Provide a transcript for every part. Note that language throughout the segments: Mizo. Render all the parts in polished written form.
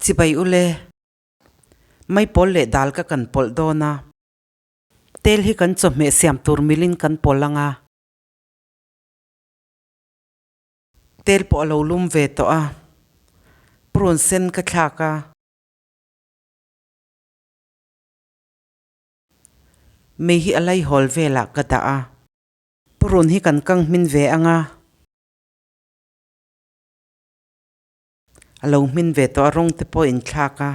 Chibai ule. Maipawl leh dal ka kan pawlh dawn a. Tel hi kan chawhmeh siam tur milin kan pawlh ang a. Tel pawh a lo lum ve tawh a. Purun sen ka thlak a. Mei hi a laihawl velah ka dah a. Purun hi kan kang hmin ve ang a. A lo hmin ve tawh a rawng te pawh in thlak a.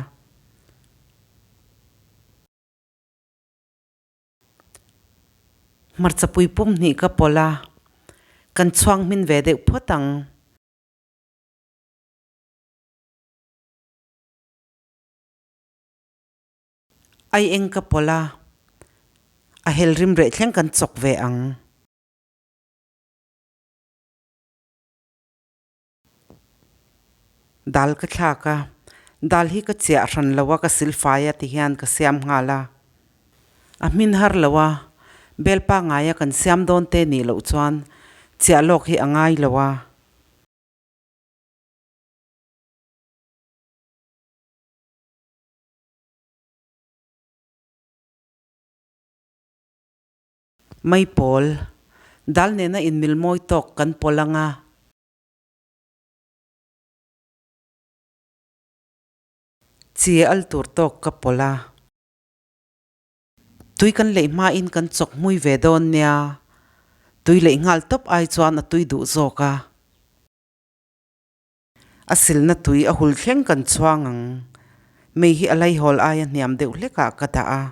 Hmarcha pui pum hnih ka pawlh a, kan chhuang hmin ve deuh phawt ang. Ai eng ka pawlh a, a hel rim reh thleng kan chawk ve ang. Dal ka thlak a, dal hi ka chiah hran lo a, ka silfai a ti hian ka siam nghal a. A hmin har lo a, bel pangngai a kan siam dawn te nih loh chuan chiah lawk hi a ngai lo a. Maipawl, dal nena inmil mawi tawk kan pawlh ang a. Chi al tur tawk ka pawlh a. Tui kan leih hmain kan chawk hmui ve dawn nia. Tui leih nghal tawp ai chuan a tui duh zawk a. A silna tui a hul thleng kan chhuang ang. Mei hi a laihawl aia hniam deuh hlekah ka dah a.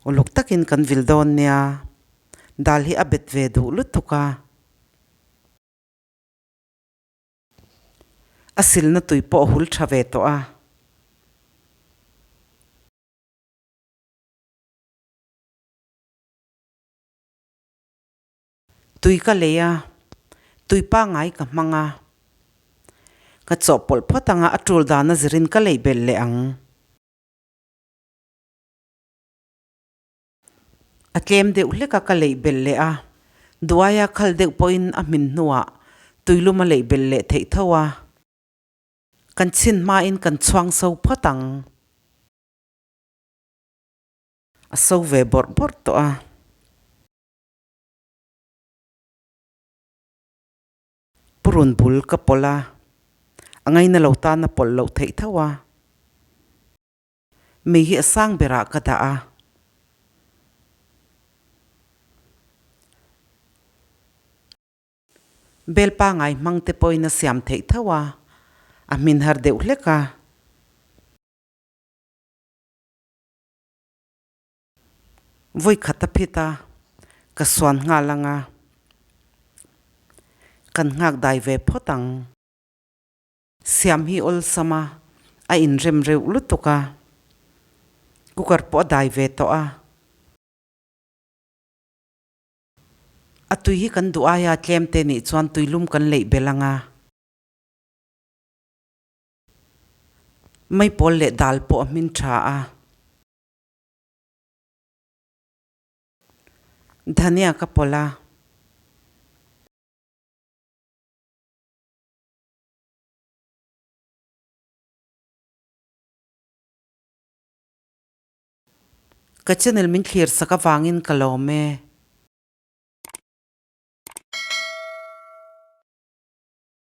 Uluk takin kan vil dawn nia. Dal hi a bet ve duh lutuk a. A silna tui pawh a hul tha ve tawh a. Tui ka lei a, tui pangngai ka hmang a. Ka chawhpawlh phawt anga a tul dana zirin ka leih belh leh ang. A tlem deuh hlek a ka leih belh leh a, duaia khal deuh pawhin a hmin hnuah tuilum a leih belh leh theih tho a. Kan chhin hmain kan chhuang so phawt ang. A so ve bawrh bawrh tawh a. Purun bul ka pawlh a, a ngaina lo tan a pawlh loh theih tho a. Mei hi a sang berah ka dah a. Bel pangai hmang te pawhin a siam theih tho a, a hmin har deuh hlek a. Vawi khat a phit a, ka suan nghal ang a, kan nghak dai ve phawt ang. Siam hi awlsam a, a inrem reuh lutuk a. Cooker pawh a dai ve tawh a. A tui hi kan duh aia tlem te nih chuan tuilum kan leih belh ang a. Maipawl leh dal pawh a hmin tha a. Dhania ka pawlh a. Ka channel min thlir sak avangin ka lawm e.